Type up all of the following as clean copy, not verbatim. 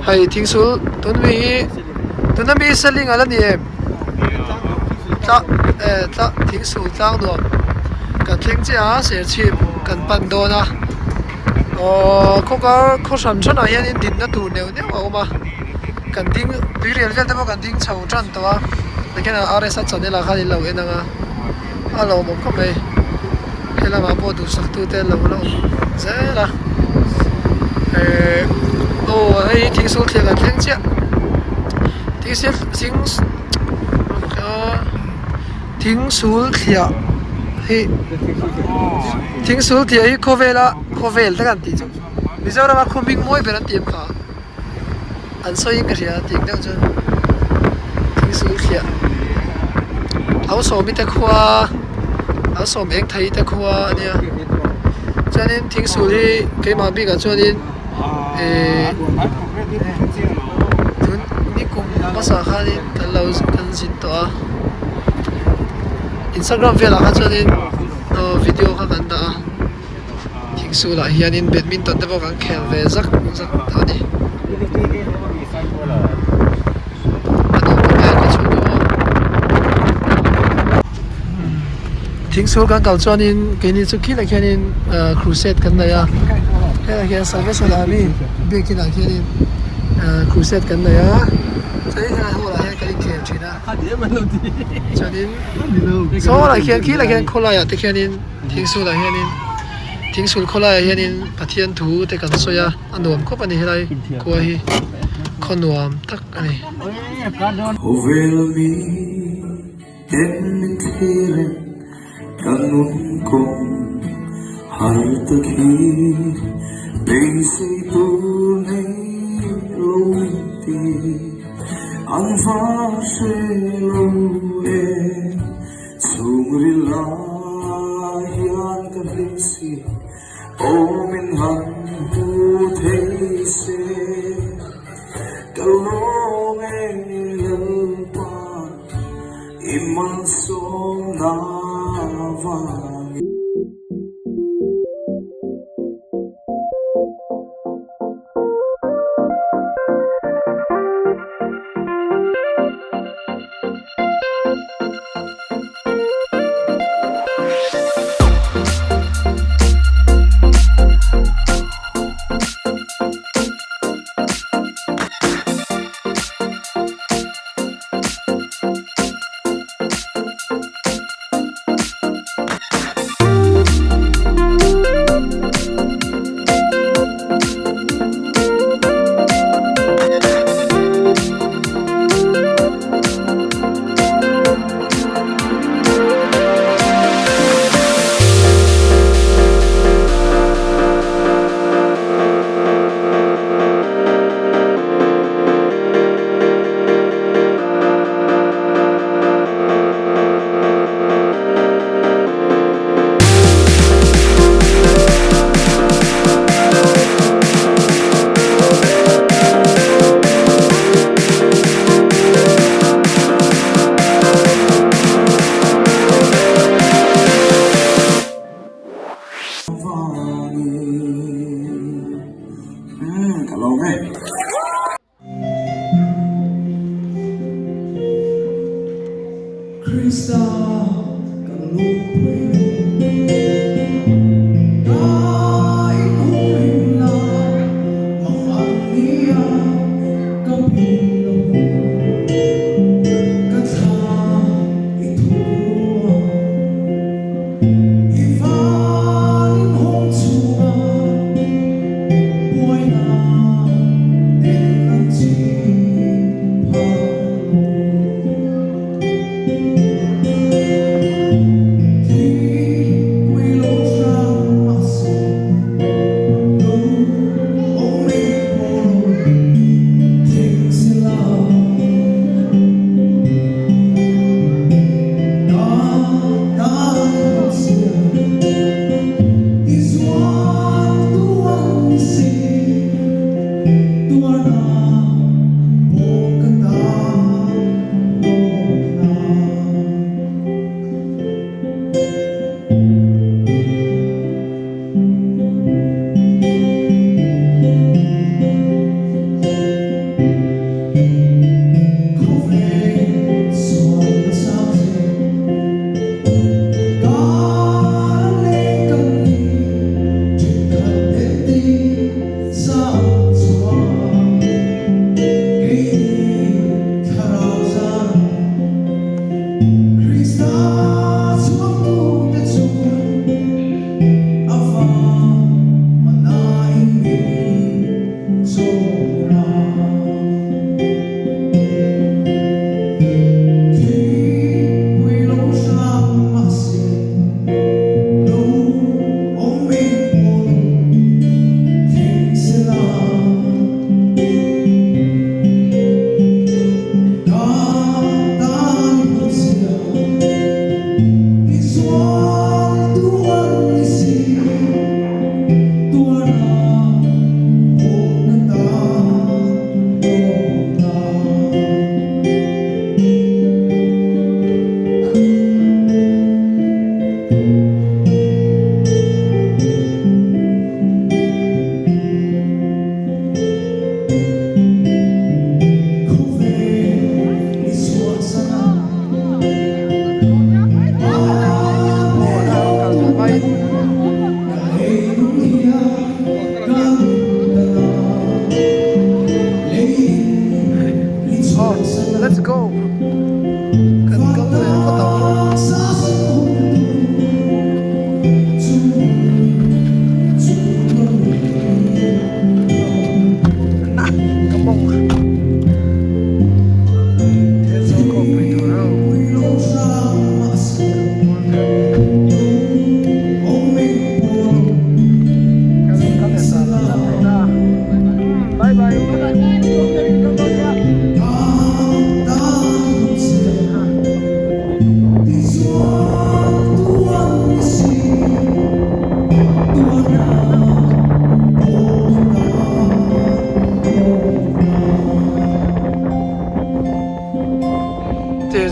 Hei thingsul tun mi hi tuna mi seling a la ni em? Tla eh tla thingsul tlang nuam kan thleng chiah a serchhip kan pan dawn a aww khaw kar khaw hran hranah hianin dinna tur neuh neuh a awm a kan ding tui rial vel te pawh kan ding chho tan tawh a tikhian RSa channel ah khan in lo en ang a. A lawmawm khawp mai he lamah pawh duhsak tute an lo la awm zel a ehh aw hei hi thingsul thliah kan thleng chiah thingsil thing thingsul thliah hi thingsul thliah hi khawvela khawvel te kan tih chu Mizorama khaw hming mawi ber an tih em kha. An sawiin ka hria tih deuh chuan thingsul thliah lo sawmi te khua lo sawm eng thei te khua a nia chuanin thingsul hi keimah bikah chuanin ihh tun nikum hmasa khanin kan lo kan zin tawh a instagram velah kha chuanin aw video kha kan dah a. Thingsulah hianin badminton te pawh kan khel ve zak zak a ni. A nuam khawp mai a chhung chu aw. Thingsul kan kal chuanin keini chu khilai khianin crusade kan nei a helai hian Salvation Army biakin ah khianin crusade kan nei a chuanin helai hall ah hian kan inkhel thin a chuanin saw lai khian khilai khian khawlaiah te khianin. Thingsulah hianin thingsul khawlaiah hianin Pathian thu te kan sawi a a nuam khawp a ni helai khua hi khaw nuam tak a ni. Khawvel mi ten min thlir e ka nun kawng har tak hi beisei tur nei lo min ti an va hre lo e. Chhungril lai hian ka hlim si, aw min han hmu thei se. Ka lawm e Lalpa, i malsawmna vangin. Krista kan lungpui Ka inhumhim la mang ang nia ka pum lo Ka thla i thu a I van inhawng chhunga buaina.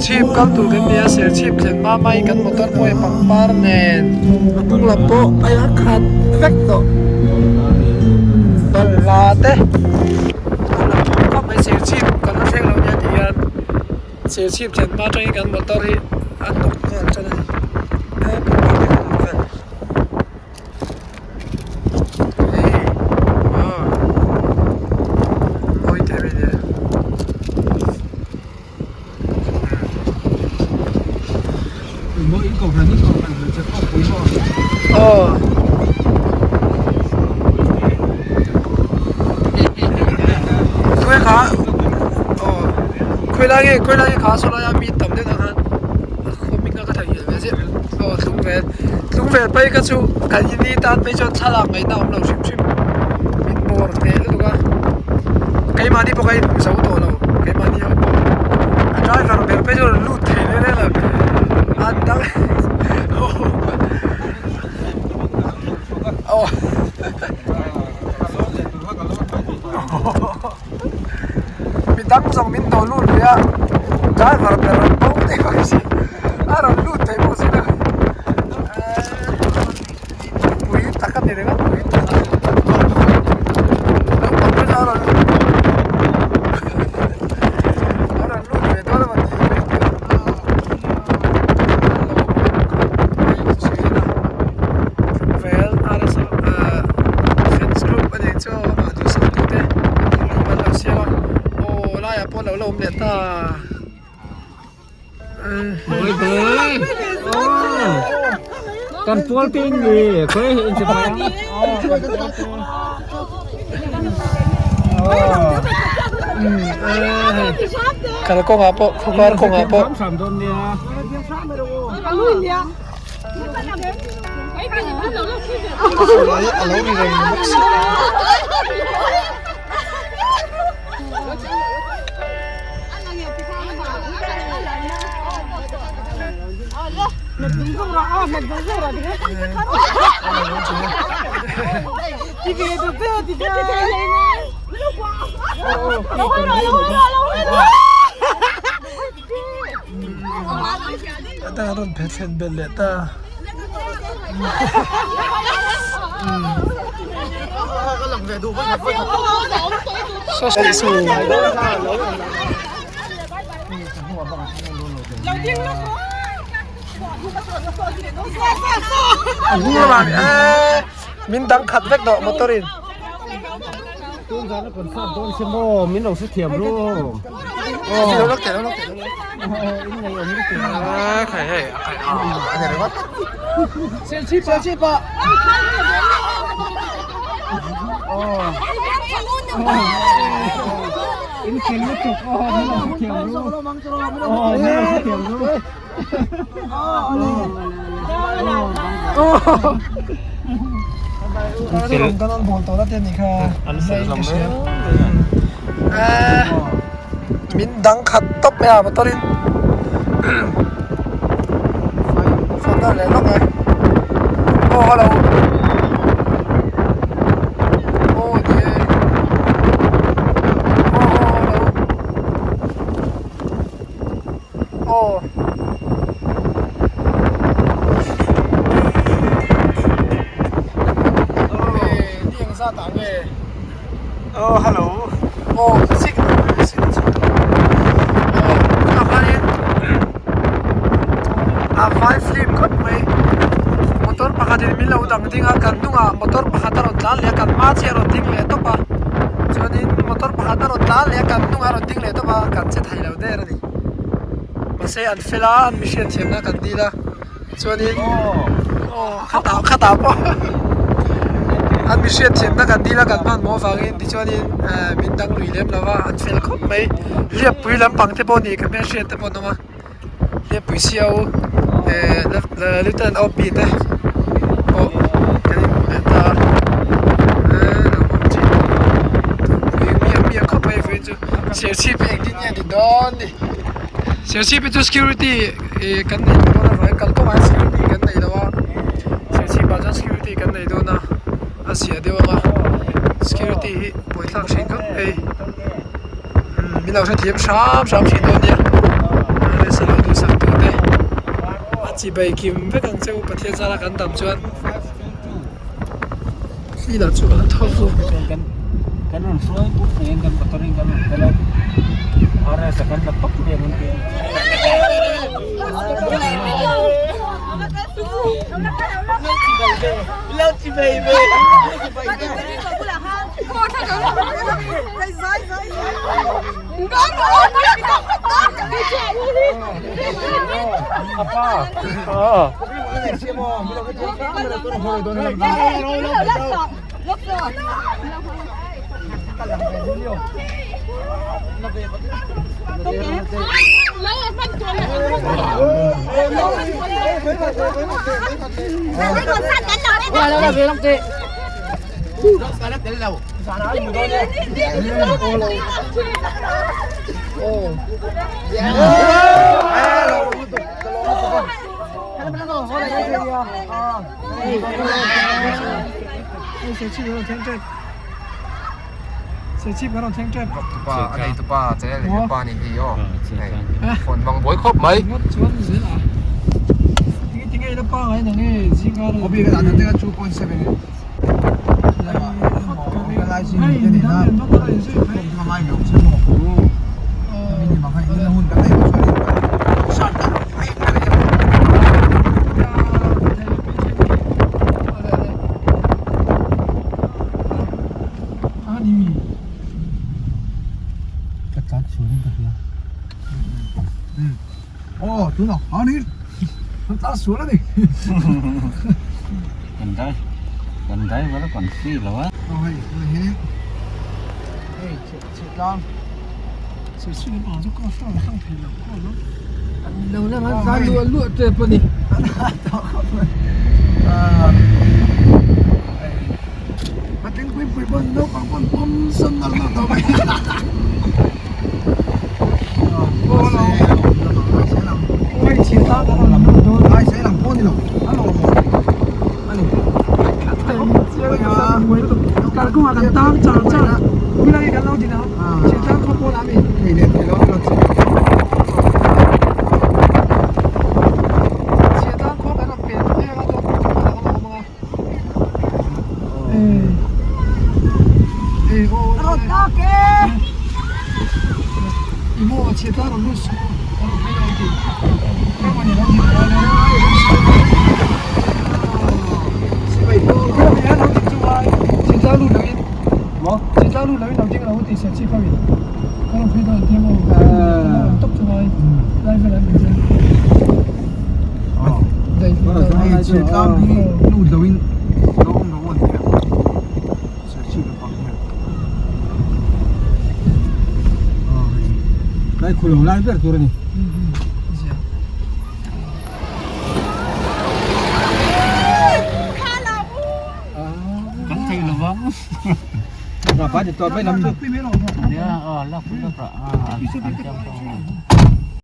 Serchhip kal tur kan ni a, Serchhip thlen hma hmain kan motor pawh hi pangpar nen a hnung lam pawh a la khat vek tawh balhla te a lang khawp khawp mai Serchhip kan la thleng lo nia tih hian Serchhip thlen hma atangin kan motor hi a hnawk nghal tan a ni he pangpar te kha a lang vel. Tlungvel phei kha chu kan ini tan phei chuan thlalak ngaihna a awm lo hrim hrim min bawr hneh lutuk a keimahni pawh ka inhmu zo tawh lo keimahni ho pawh a driver ber phei chu a rawn lut thei reng reng lo an dang aw Mi dang zawng min hnawh lut leh a, driver ber rawn bo daih bawk si, a rawn lut thei bawk si lo. Pui tak a ni ringawt pui tak a naupang te chu a rawn a rawn lut ve dawn emaw tih mai tur fans group a nih chu amah duhsak tute group an lo siam a aw laiah pawh a lo la awm leh ta Kan tual te in ni khawi in che bai kal kawngah pawh khawkar kawngah pawh a lo ri reng bawk si. A rawn phe thlen belh leh ta. Min dang khat vek tawh motor in. Min lo hrethiam ru. Min dang khat tawp mai a motor in phone a leh lawk e aw hello aw ni e aw aw hello aw ni eng zat ah nge aw hello aw signal signal chu aw tunah khanin a vai film khawp mai motor pakhatin min lo dang ding a kan hnungah motor pakhat a rawn tlan leh a kan hma chiah a rawn ding leh tawp a chuanin motor pakhat a rawn tlan leh a kan hnungah a rawn ding leh tawp a kan che thei lo der a ni mahse an fel a an mihriat thiamna kan dil a chuanin aw khatah khatah pawh an mihriat thiamna kan dil a kan hmanhmawh avangin tichuanin eh min dang lui lem lo va an fel khawp mai hliappui lampang te pawh a ni ka hmelhriat te pawh an awm a hliappui sio eh lieutenant OP te pawh kan inhmu leh ta a eh lo awm thin thupui miah miah khawp mai vawiin chu serchhip hi engtin nge a ni dawn ni serchhip hi chu security ih kan nei tawh dawn avangin kalkawngah hian security kan nei lo a serchhip ah chuan security kan nei dawn a a zia deuh ang a security hi buaithlak thin khawp mai. Min lo hrethiam hram hram thin dawn nia. Chibai kim vek ang che u Pathian zara kan dam chuan thli lah chu a tho fu. Kan rawn hruai puk mai in kan motor in kan rawn kal a RS a kan la pawp mai ang an ti a. Kan driver a kan free lo a. Kalkawngah kan tang char char a khawilai kan lo din a Chhintlang khaw pawn ah mi Chhintlang khaw kan rawn pen phei anga chuan khaw pawn ah kan lo awm anga hei aw i maw Chhintlang rawn lut suh kan rawn phei dawn tih engmah ni lo tih Lai ber tur a ni. Kan thei lo vang. Ra pa ti to mai lam chu. Nia a la pui la pra. A.